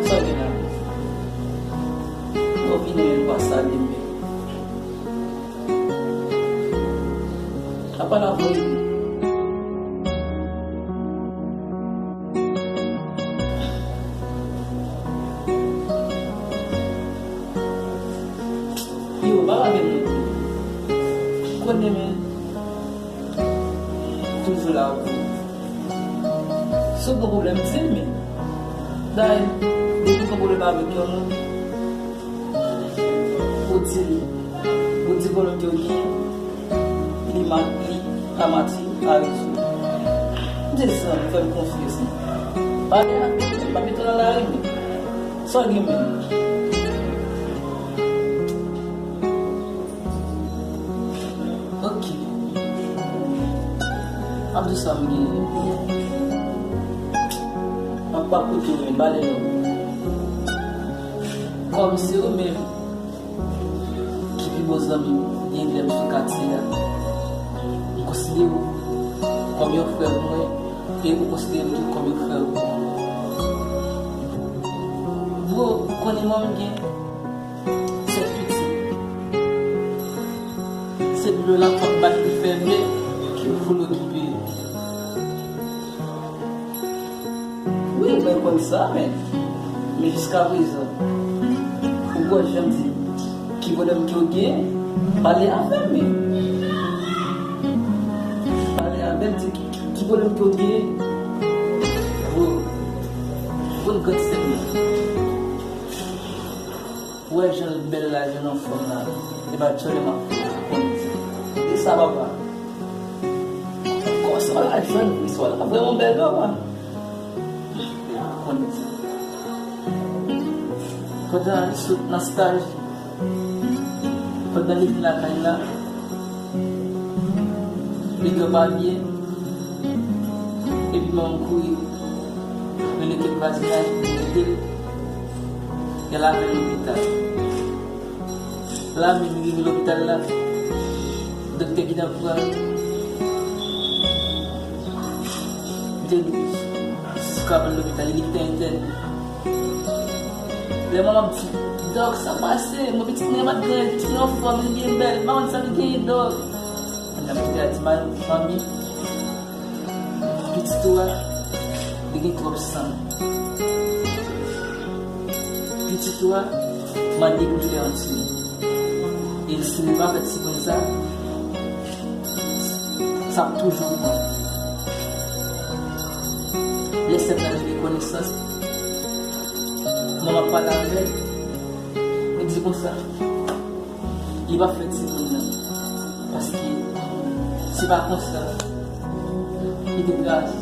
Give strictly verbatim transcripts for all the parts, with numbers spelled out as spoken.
Sa w gen la? Ou vini menm pa salye m menm. Apa la voye m? Yo, pa lage m non. Konnen men. Toujou la pou ou. Si w gen pwoblèm, di m, men. Dayè, depi w gen pwoblèm avèk yon moun, ou di l, ou di pwoblèm ke w gen, li ma-, li ka mati a rezo. M di zanmi, fè m konfyans, men. Pale a, m pa mete w nan lari, men. Sa w gen menm? Ok. M ap di sa m genyen. M ap pa koute w, men pale non. Kòm se ou menm ki pi bon zanmi m, gen lè m sou katye a. M konsidere w kòm yon frè pou mwen, e ou konsidere m tou kòm yon frè pou ou. Bro, ou konnen manman m gen sèt pitit. Se dlo la fòk bat li fèmen pou l okipe yo. Wi, mwen konn sa, men, men jiskaprezan, ou poko janm di ki pwoblèm ke w gen, pale avè m, men. Pale avè m, di ki, ki, ki pwoblèm ke w gen. Bro, konn grann sè m nan. Ou wè jan l bèl la, jan l anfòm la. E pa tchòlè m ap fè, ou konn di. E sa, papa. Kòman sa w la jwenn wi, sa w la vrèman bèl, papa. Ou konn di. Pandan li sot nan staj, pandan li vin lakay la, li gen papye, epi manman m kouri mennen kèk vwazinaj pou ede l. Y al avè l lopital. Lè menm li rive lopital la, doktè gentan pran l, mete l sou kabann lopital, li gentan entène. Lè manman m ap di, "Dòk, sa pase? Mwen pitit mwen pa t gen, pitit mwen anfòm, li byen bèl, m pa konn sa li genyen, dòk." Kounye a, doktè a di, "Ma-, manmi, pitit ou a, li gen twòp san. Pitit ou a, mande pou l fè yon timoun. E si li pa fè timoun sa, sa ap toujou pran." Lè sè m nan rive konesans, manman ap pale avè l, li di konsa, li pa fè timoun nan. Paske se pa konsa li te kraze,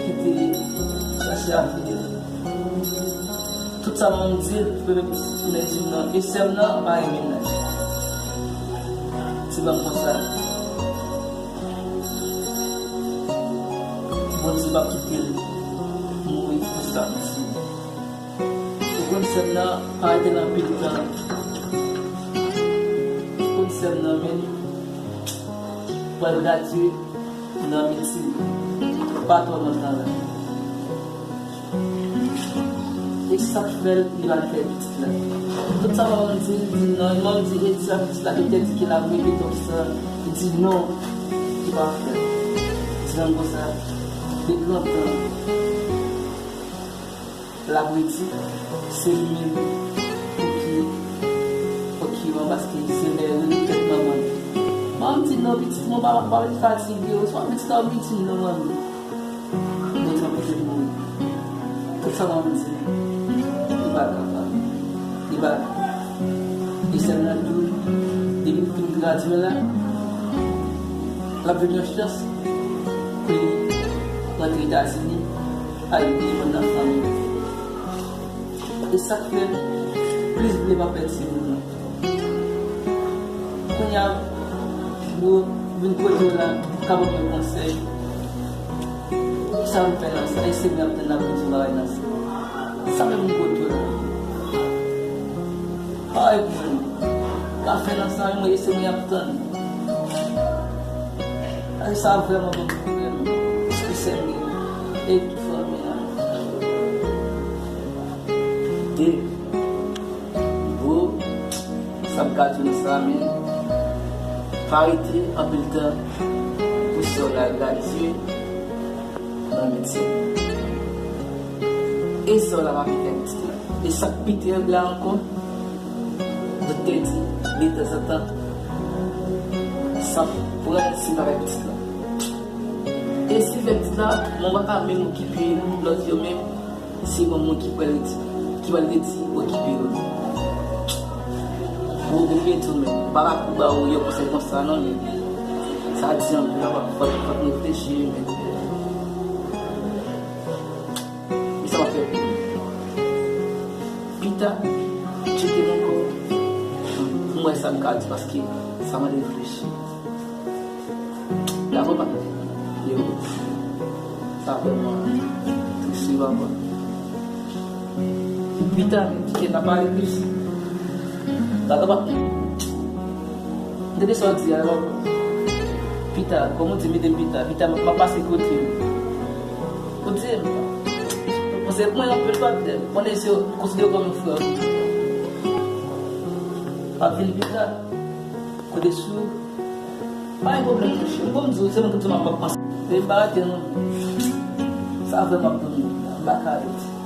li te chache avil. Tout sa manman m di l, premye pitit mwen di m nan, e sè m nan pa renmen l. Ti ban m konsa. Bondye p ap kite l mouri pou sa m di. Ou konn sè m nan pa rete nan anpil tan. Ou konn sè m nan menm pral gradye nan medsin. Pa twò lontan la. E Sa k fè l, li pa t fè pitit la. Tout sa manman m di, li di non. Manman m di, e di a pitit la, doktè di ke l ap rive, donk sa, li di non, li pa fè. Di manman konsa, depi lontan, l ap redi, se li menm pou ki, pou ki, paske se lè rele tèt manman. Manman m di non, pitit mwen, pa, pa fatige, oswa pitit la, ou di non, manman. Bondye anpeche l mouri. Tout sa manman di, li pa kapab. Li pa. E sè m nan di w, depi l fin gradye la, l ap jwenn yon chans pou li rantre Etazini, al depann nan fanmi. E sa k fè m plis vle pa pèdi moun nan. Kounye a, yo vin kote w la, ka ban mwen konsèy. Sa m fè nan sa, e se mwen ap tann nan pou di bagay nan sa. Sa menm m kote w la. Ay, mwen, ka fè nan sa, mwen, e se mwen ap tann. Ay, sa vrèman bon pwoblèm. Espesyalman, e tout fanmi an. De. Bro, sa m ka di w nan sa, men pa rete anpil tan pou sè w la gradye nan medsin. E sè w la pa vin fè pitit la. E sa k pi tèrib la ankò, doktè di, detanzantan, sa pran si l pa fè pitit la. E si l fè pitit la, mwen pa ka menm okipe lòt yo menm. Se manman ki pral redi, ki pral redi okipe yo. Bon, oubyen tou, men pa ka kou ba ou yon konsèy konsa, non, men sa di anpil, papa, fòk, fòk nou reflechi, men. Men sa m ap fè pou nou. Pita, tcheke m ankò. M wè sa m ka di, paske sa mande reflechi. Dakò, papa? Yo. Sa vrèman tris, wi, papa. Pita, men, kite n ap pale plis. Dakò, papa? Tande sa w di a, papa. Pita, kòm ou di, mete m pita. Pita, m ap pase kote w. Ou di m. Paske mwen anpil patnè. Konnen se yo konsidere kòm yon frè. Pa vin pita. Kote sou. Pa gen pwoblèm, monchè. Bon, m di w, se mwen ki di w m ap panse. Men m pa rete, non. Sa vrèman ap dòmi. M pa ka rete.